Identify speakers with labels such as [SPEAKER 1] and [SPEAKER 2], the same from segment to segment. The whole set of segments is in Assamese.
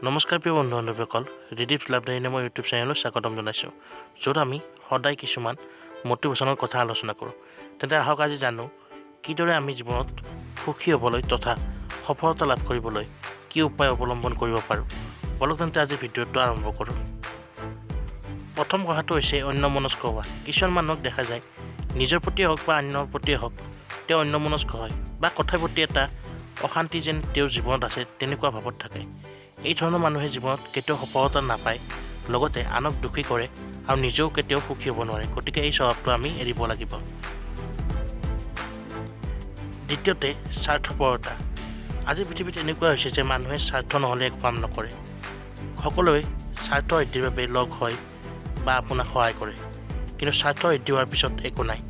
[SPEAKER 1] নমস্কাৰ প্ৰিয় বন্ধু বান্ধৱীসকল, ৰিডিপছ লাভ ডায়েৰী নামৰ ইউটিউব চেনেলত স্বাগতম জনাইছোঁ, য'ত আমি সদায় কিছুমান মটিভেশ্যনৰ কথা আলোচনা কৰোঁ। তেন্তে আহক আজি জানো কিদৰে আমি জীৱনত সুখী হ'বলৈ তথা সফলতা লাভ কৰিবলৈ কি উপায় অৱলম্বন কৰিব পাৰোঁ। বলক তেন্তে আজি ভিডিঅ'টো আৰম্ভ কৰোঁ। প্ৰথম কথাটো হৈছে অন্যমনস্ক হোৱা। কিছুমান মানুহক দেখা যায়, নিজৰ প্ৰতিয়ে হওক বা আনৰ প্ৰতিয়ে হওক, তেওঁ অন্যমনস্ক হয় বা কথাৰ প্ৰতি এটা অশান্তি যেন তেওঁৰ জীৱনত আছে তেনেকুৱা ভাৱত থাকে। এই ধৰণৰ মানুহে জীৱনত কেতিয়াও সফলতা নাপায়, লগতে আনক দুখী কৰে আৰু নিজেও কেতিয়াও সুখী হ'ব নোৱাৰে। গতিকে এই স্বভাৱটো আমি এৰিব লাগিব। দ্বিতীয়তে, স্বাৰ্থপৰতা। আজি পৃথিৱীত এনেকুৱা হৈছে যে মানুহে স্বাৰ্থ নহ'লে একো কাম নকৰে। সকলোৱে স্বাৰ্থ সিদ্ধিৰ বাবে লগ হয় বা আপোনাক সহায় কৰে, কিন্তু স্বাৰ্থ সিদ্ধি হোৱাৰ পিছত একো নাই।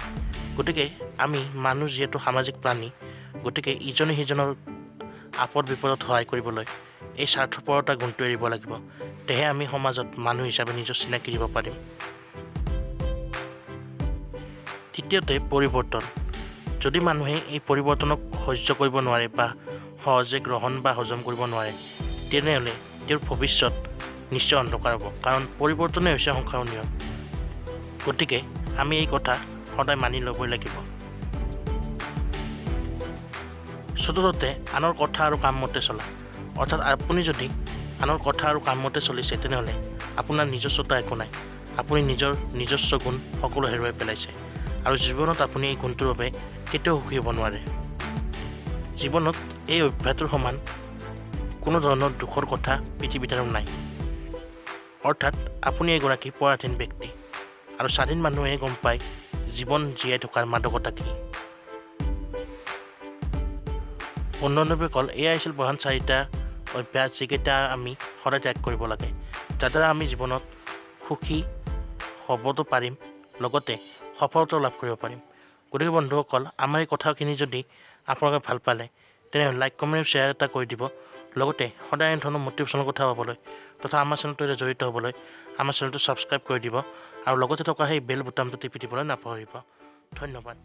[SPEAKER 1] গতিকে আমি মানুহ যিহেতু সামাজিক প্ৰাণী, গতিকে ইজনে সিজনৰ আপদ বিপদত সহায় কৰিবলৈ এই স্বাৰ্থপৰতা গুণটো এৰিব লাগিব। তেহে আমি সমাজত মানুহ হিচাপে নিজৰ চিনাকি দিব পাৰিম। তৃতীয়তে, পৰিৱৰ্তন। যদি মানুহে এই পৰিৱৰ্তনক সহ্য কৰিব নোৱাৰে বা সহজে গ্ৰহণ বা হজম কৰিব নোৱাৰে, তেনেহ'লে তেওঁৰ ভৱিষ্যত নিশ্চয় অন্ধকাৰ হ'ব, কাৰণ পৰিৱৰ্তনেই হৈছে সংসাৰৰ নিয়ম। গতিকে আমি এই কথা সদায় মানি ল'বই লাগিব। চতুৰ্থতে, আনৰ কথা আৰু কাম মতে চলা। অৰ্থাৎ আপুনি যদি আনৰ কথা আৰু কাম মতে চলিছে, তেনেহ'লে আপোনাৰ নিজস্বতা একো নাই। আপুনি নিজৰ নিজস্ব গুণ সকলো হেৰুৱাই পেলাইছে আৰু জীৱনত আপুনি এই গুণটোৰ বাবে কেতিয়াও সুখী হ'ব নোৱাৰে। জীৱনত এই অভ্যাসটোৰ সমান কোনো ধৰণৰ দুখৰ কথা পৃথিৱীত আৰু নাই। অৰ্থাৎ আপুনি এগৰাকী পৰাধীন ব্যক্তি আৰু স্বাধীন মানুহে গম পায় জীৱন জীয়াই থকাৰ মাদকতা কি। বন্ধু বান্ধৱীসকল, এয়াই আছিল প্ৰধান চাৰিটা অভ্যাস যিকেইটা আমি সদায় ত্যাগ কৰিব লাগে, যাৰ দ্বাৰা আমি জীৱনত সুখী হ'বতো পাৰিম, লগতে সফলতাও লাভ কৰিব পাৰিম। গতিকে বন্ধুসকল, আমাৰ এই কথাখিনি যদি আপোনালোকে ভাল পালে, তেনেহ'লে লাইক, কমেণ্ট, শ্বেয়াৰ এটা কৰি দিব। লগতে সদায় এনেধৰণৰ মটিভেশ্যনৰ কথা পাবলৈ তথা আমাৰ চেনেলটোৰে জড়িত হ'বলৈ আমাৰ চেনেলটো ছাবস্ক্ৰাইব কৰি দিব আৰু লগতে থকা সেই বেল বুটামটো টিপি দিবলৈ নাপাহৰিব। ধন্যবাদ।